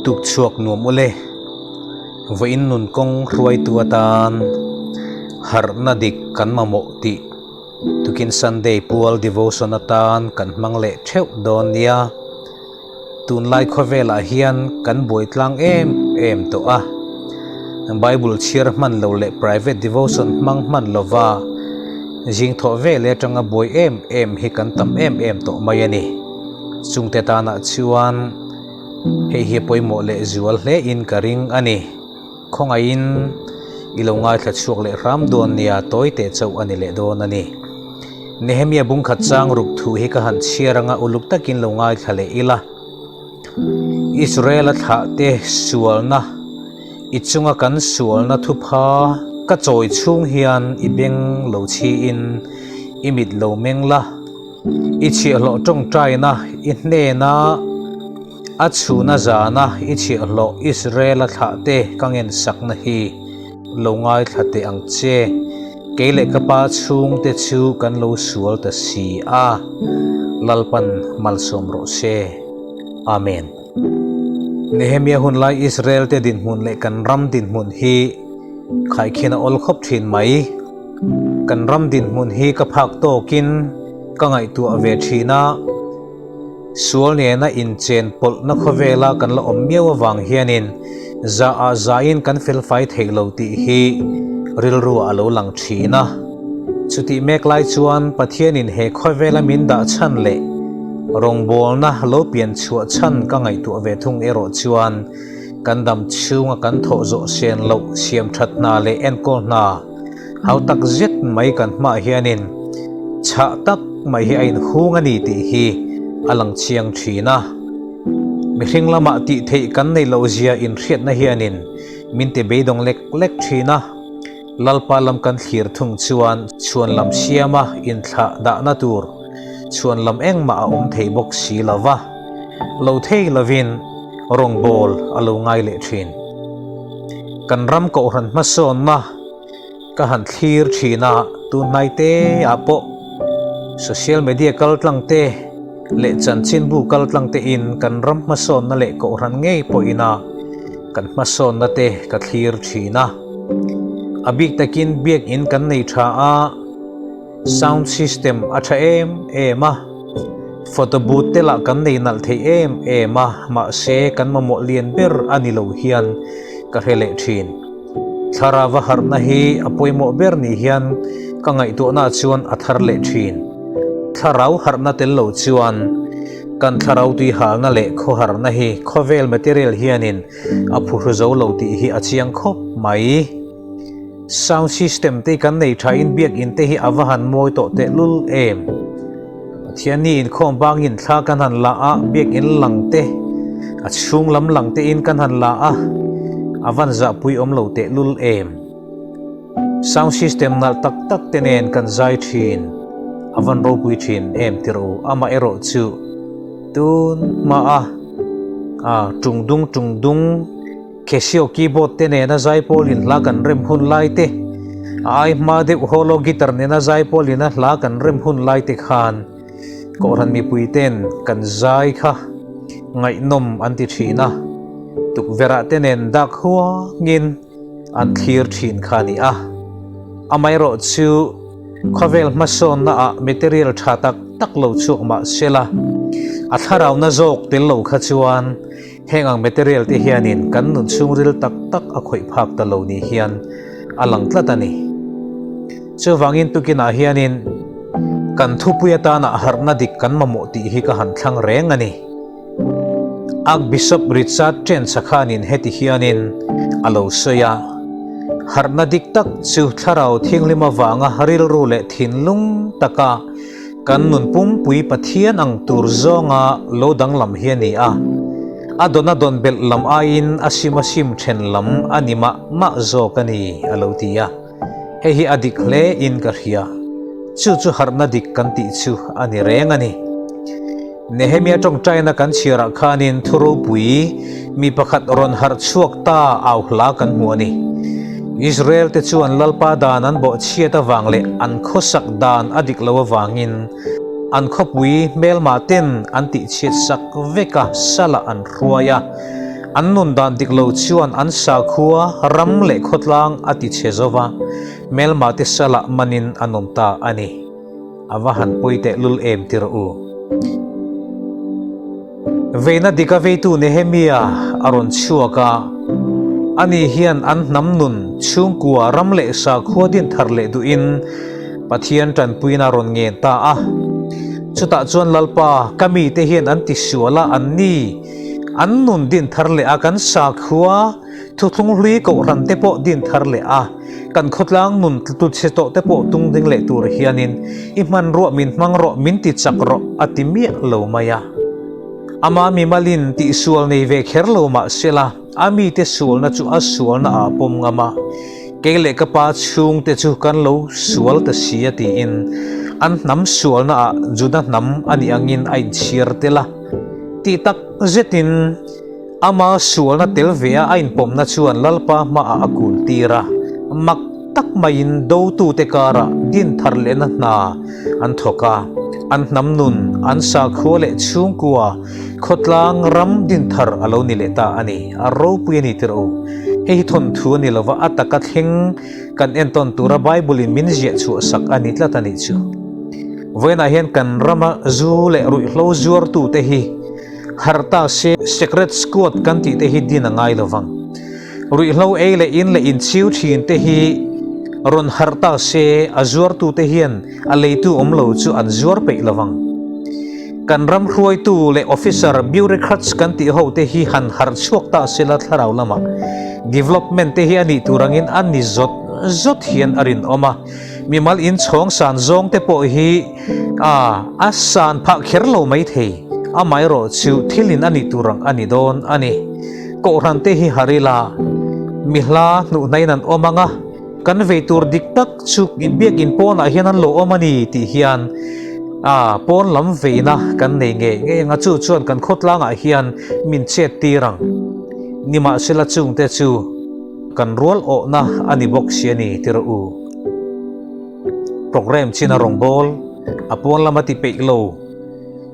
Tukchhuak nuam ule, vawiin nun kawng hruaitu atan harhna dik kan mamawh tih tukin Sunday pual devotion atan kan hmang leh theuh dawn nia. Tunlai khawvelah hian kan buai tlang em em tawh a, Bible chhiar hman lo leh private devotion hmang hman lova zing thawh vel atanga buai em em hi kan tam em em tawh mai a ni. Chungte tanah chuan hei hi pawimawh leh zual hle in ka ring a ni. Khawngaihin i lo ngaithla chhuak leh hram dawn nia tawi teh chauh a ni leh dawn a ni. Nehemia bungkhat chang ruk thu hi ka han chhiar anga uluk takin lo ngaithla leh ila. Israel-a thlah te sualna, i chunga kan sualna thupha ka chawi chhung hian i beng lo chhiin i mit lo meng la, i chhiahhlawh tawngtaina i hnena a chhuna zana i chhiahhlawh Israel-a thlah te ka ngensakna hi lo ngaithla teh ang che. Kei leh ka pa chhungte chu kan lo sual ta si a, Lalpan malsawm rawh se. Amen. Nehemia hun lai Israel te dinhmun leh kan ram dinhmun hi khaikhin a awl khawp thin mai. Kan ram dinhmun hi ka phak tawkin ka ngaihtuah ve thin a, sual nena inchen pawlhna khawvela kan la awm miau avang hianin zah ah zahin kan felfai thei lo tih hi rilruah a lo lang thin a. Chutih mek lai chuan Pathianin he khawvela min dah chhan leh rawngbawlna lo pian chhuah chhan ka ngaihtuah ve thung erawh chuan kan dam chhunga kan thawh zawh sen loh siam that hna leh enkawl hna Hau tak zet mai kan hmaah hianin chhah tak mai hi a inhung a ni tih hi a lang chiang thin a. Mihring lamah tih theih kan neih loh zia inhriatna hianin min ti beidawng lek lek thin a. Lalpa lam kan thlir thung chuan chhuan lam siama inthlah dahna tur chhuan lam engmah a awm thei bawk si lo va, lo thei lovin rawngbâwl a lo ngai leh thin. Kan ram kohhran hmasawnna Ka han thlir thin a, tunhnai te ah pawh social media kal tlang te leh chanchinbu kal tlang te in kan ram hmasawnna leh kohhran ngei pawh ina kan hmasawnna te ka thlir thin a. A bik takin biakin kan nei tha a, sound system a tha em em a, photo booth te lah kan nei nalh thei em em a, mahse kan mamawh lian ber a ni lo hian ka hre leh thin. Thlarava harhna hi a pawimawh ber ni hian ka ngaihtuahna chuan a thar leh thin. Thlarau harhna tel lo chuan kan thlarau tui halna leh khawharna hi khawvel material hianin a phuhru zo lo tih hi a chiang khawp mai. Sound system te kan nei thain biakinn te hi a va han mawi tawh tehlul em. Pathianni inkhawm bangin thla kan han la a, biakinn lang te, a chhung lam lang te in kan han la a, a van zahpui awm lo tehlul em. Sound system nalh tak tak te nen kan zai thin, a van ropui thin em ti rawh u, amaherawh chu tun hma a, a tung dung tung dung, Casio keyboard te nena zaipawlin hla kan rem hun lai te, a ai hma deuh holo guitar nena zaipawlina hla kan rem hun lai te khan Kohhran mipui ten kan zai kha ngaihnawm an ti thin a, tukverh te nen dak huangin an thlir thin kha a ni a. Amaherawh chu khawvel hmasawnna ah material tha tak tak lo chhuak mah sela, a thlarauna zawk tel lo kha chuan Heng ang material te hianin kan nun chhungril tak tak a khawih phak ta lo ni hian a lang tlat a ni. Chuvangin tukinah hianin kan thupui atana harhna dik kan mamawh tih hi ka han thlang reng a ni. Archbishop Richard Trench-a khanin heti hianin a lo sawi a, Harhna dik tak chu thlarau thianghlim avanga rilru leh thinlung taka Kan nun pumpui Pathian ang tur zawnga lo danglam hi a ni a, a dawn a dawn belh lam aiin a sim a sim then lam a ni mah mah zawk a ni, a lo ti a. Hei hi a dik hle in ka hria. Chu chu harhna dik kan tih chu a ni reng a ni. Nehemia tawngtaina kan chhiarah khanin thu ropui mi pakhat rawn harh chhuak ta au hla kan hmu a ni. Israel te chuan Lalpa dan an bawhchhiat avang leh an khawsak dan a dik lo avangin an khawpui hmelma ten an tihchhiat sak vek a, salah an hruai a. An nun dan dik lo chuan an sakhua, ram leh khawtlang a ti chhe zo va, hmelmate salah manin an awm ta a ni. A va han pawi teh lul em ti rawh u. Veina dik a veitu Nehemia a rawn chhuak a, ani hian an hnam nun chhungkua ram leh sakhua din thar leh duhin Pathian tanpuina a rawn ngen ta a. Chutah chuan Lalpa, ka mite hian an tisual a, anni an nun din thar leh a, kan sakhua Thuthlung hlui kohhran te pawh din thar leh a, kan khawtlang nun tlu chhe tawh te pawh tung ding leh tur hianin i hmanruah min hmang rawh, min ti chak rawh a ti miah lo mai a. Ama mimalin tihsual nei ve kher lo mah sela, a mite sualna chu a sualna ah pawm ngam a, kei leh ka pa chhungte chu kan lo sual ta si a tiin an hnam sualna ah Juda hnam a nih angin a inchhir tel a. Tih tak zetin. Ama sualna tel ve a a inpawmna chuan Lalpa hmaah a kun tir a, mak tak maiin dotute karah din thar lehna hna an thawk a, an hnam nun, an sakhua leh chhungkua, khawtlang ram din thar a lo ni leh ta a ni. A ropui a ni tirh u. Hei hi thawnthu a ni lova, a taka thleng kan entawn tura Bible-in min ziah chhuah sak a ni tlat a nih chu. Vawiinah hian kan rama zu leh ruihhlo zuartute hi, Harh ta se Secret Squad kan tih te hi din a ngai lo vang. Ruihhlo ei leh in leh inchiu thin te hi rawn harh ta se a zuartu te hian a leitu awm lo chu an zuar peih lo vang. Kan ram hruaitu leh officer, bureaucrats kan tih ho te hi han harh chhuak ta se la thlarau lamah development te hi a nih tur angin a ni zawt zawt hian a rinawm a. Mimal inchhawng san zawng te pawh hi a a san phah kher lo mai thei. Amaherawh chu thil in a nih tur ang a ni dawn a ni. Kohhran te hi har ila, mi hla hnuhnain an awm ang a, kan vei tur dik tak chu biakin pawnah hian an lo awm a ni tih hian a pawn lam veina kan nei ngei ngei ang a, chu chuan kan khawtlangah hian min chet tir ang. Nimahsela chungte chu kan rual awhna a ni bawk si a ni ti rawh u. Programme chin a rawngbâwl, a pawn lama ti peih lo.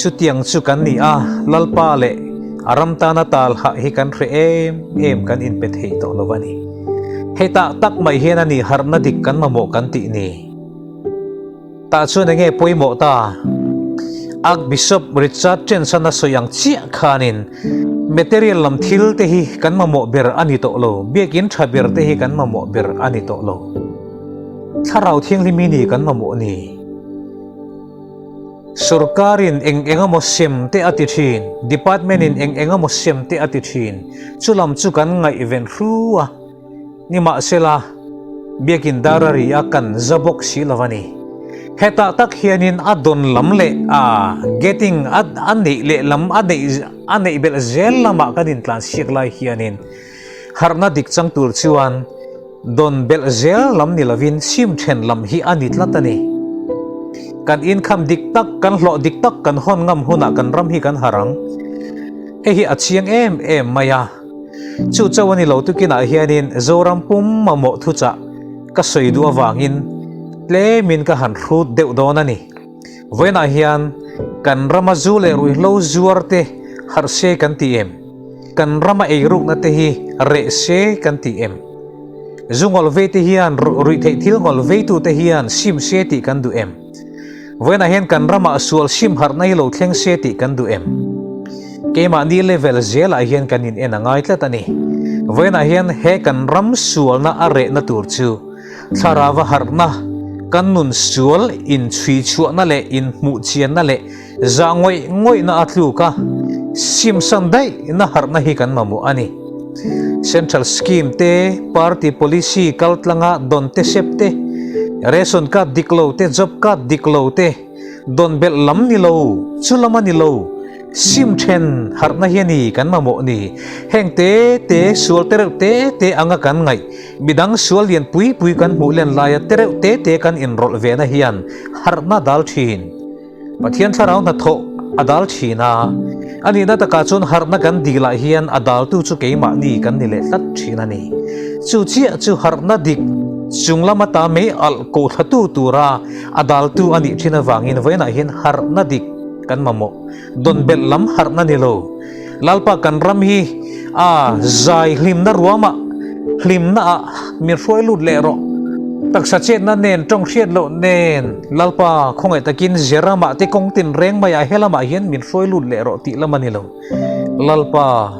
Chutiang chu kan ni a, Lalpa leh a ram tana tal hah hi kan hre em em kan inpe thei tawh lo a ni. Hei tah tak mai hian a ni harhna dik kan mamawh kan tih ni. Tah chuan enge pawimawh ta? Archbishop Richard Trenson a sawi ang chiah khanin material lam thil te hi kan mamawh ber a ni tawh lo, biakin tha ber te hi kan mamawh ber a ni tawh lo. Thlarau Thianghlim hi ni kan mamawh ni. Sorkarin eng eng emaw sem te a ti thin, department in eng eng emaw sem te a ti thin, chu lam chu kan ngaihven hru a, nimahsela biakin dar a ri a kan za bawk si lo a ni. Hetah tak hianin a dawn lam leh a getting a a neih leh lam a neih a neih belh zel lamah kan intlansiak lai hianin harhna dik chang tur chuan Dawn belh zel lam ni lovin sim then lam hi a ni tlat a ni. Kan income dik tak, kan hlawh dik tak kan hawn ngam hunah kan ram hi kan harh ang. Hei hi a chiang em em mai a. Chu chauh a ni lo tukinah hianin Zoram pum mamawh thuchah ka sawi duh avangin tlemin ka han hrut deuh dawn a ni. Vawiinah hian kan rama zu leh ruihhlo zuar te harh se kan ti em? Kan rama eirukna te hi reh se kan ti em? Zu ngawl vei te hian ruih theih thil ngawl veitu te hian sim se tih kan duh em? Vawiinah hian kan ramah sual sim harhna hi lo thleng se tih kan duh em? Keimahni level zelah hian kan in en a ngai tlat a ni. Vawiinah hian he kan ram sualna a rehna tur chu thlarava harhna, kan nun sual inchhui chhuahna leh inhmuh chianna leh Zah ngawih ngawihna a tluk a, simsan daihna harhna hi kan mamawh a ni. Central scheme te, party policy kaltlanga dawn te sep te, ration card dik lo te, job card dik lo te, dawn belh lam ni lo, chu lam a ni lo, sim then harhna hi a ni kan mamawh ni. Heng te te, sual te reuh te te anga kan ngaih, midang sual lian pui pui kan hmuh len laia te reuh te te kan inrawlh vena hian harhna dal thin. Pathian thlarau hnathawh a dal thin a, a nihna takah chuan harhna kan dilah hian a daltu chu keimahni kan ni leh tlat thin a ni. Chu chiah chu harhna dik chung lama ta mei alh kohthlatu tura a daltu a nih thin avangin vawiinah hian harhna dik kan mamawh. Dawn belh lam harhna ni lo. Lalpa kan ram hi A zai hlimna ruamah hlimna ah min hruai lut leh rawh. Taksa chetna nen tawng hriat loh nen Lalpa khawngaih takin Zeramah te kawng tin reng maiah helamah hian min hruai lut leh rawh tih lam a ni lo. Lalpa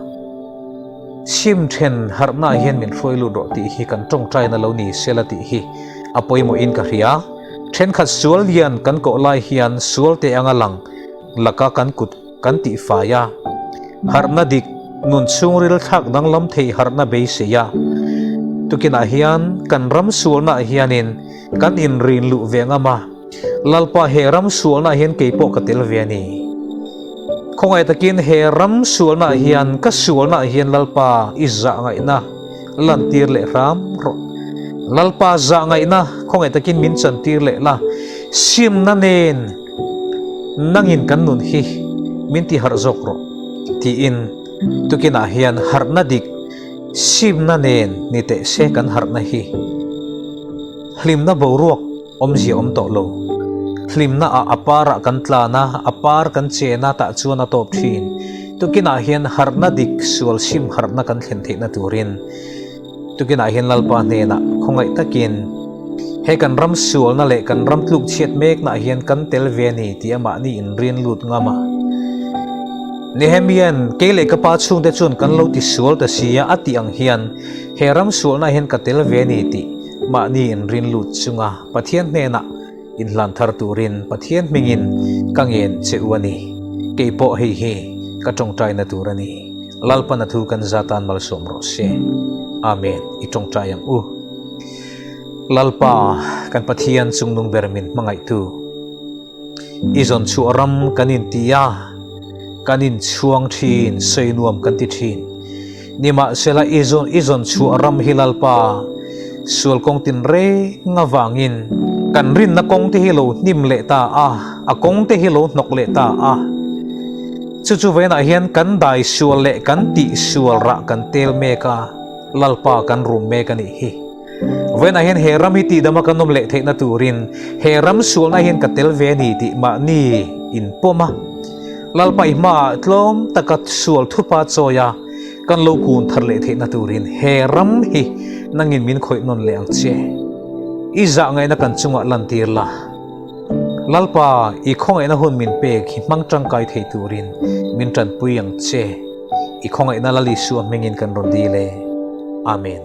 sim then harhnaah hian min hruai lut rawh tih hi kan tawngtaina lo ni sela tih hi a pawimawhin ka hria. Thenkhat sual lian kan kawh lai hian sual te anga lang laka kan kut kan tih fai a, harhna dik nun chhungril thlak danglam thei harhna beisei a. Tukinah hian kan ram sualnaah hianin kan inrin luh ve ngam a, Lalpa he ram sualnaah hian keipawh ka tel ve a ni. Khawngaih takin he ram sualnaah hian ka sualnaah hian Lalpa i zah ngaihna lantir leh hram rawh. Lalpa zah ngaihna khawngaih takin min chantir leh la, simna nen Nangin kan nun hi min ti harh zawk rawh tiin tukinah hian harhna dik simna nen ni teh se kan harhna hi hlimna boruak awmzia awm tawh lo. Hlimna ah a parah kan tlan a, a par kan chen a tah chuan a tawp thin. Tukinah hian harhna dik sual sim harhna kan thlen theihna turin Tukinah hian Lalpa hnenah khawngaih takin he kan ram sualna leh kan ram tluk chhiat meknah hian kan tel ve a ni tih amahni inrin lut ngam a. Nehemia'n kei leh ka pa chhungte chuan kan lo ti sual ta si a a tih ang hian he ram sualnah hian ka tel ve a ni tih mahni inrin lut chunga Pathian hnenah inhlan thar turin Pathian hmingin ka ngen che u a ni. Kei pawh hei hi ka tawngtaina tur a ni. Lalpan a thu kan za tan malsawm rawh se. Amen. I tawngtai ang u. Lalpa, kan Pathian chungnung ber min hmangaihtu. I zawn chhuah ram kan inti a, kan inchhuang thin, sawi nuam kan ti thin. Nimahsela i zawn i zawn chhuah ram hi Lalpa sual kawng tin reng avangin kan rinna kawng te hi lo hnim leh ta a, a kawng te hi lo hnawk leh ta a. Chu chu vawiinah hian kan dai sual leh kan tih sual rah kan tel mek a, Lalpa kan rum mek a nih hi. Vawiinah hian he ram hi tihdama kan awm leh theihna turin he ram sualna hian ka tel ve a ni tih mahni inpawm a, Lalpa i hmaah tlawm taka sual thupa chawi a, kan lo kun thar leh theihna turin he ram hi nangin min khawih nawn leh ang che. I zah ngaihna kan chungah lantir la. Lalpa, i khawngaihna hun min pek hi hmang tangkai thei turin min tanpui ang che. I khawngaihna Lal Isua hmingin kan rawn dil e. Amen.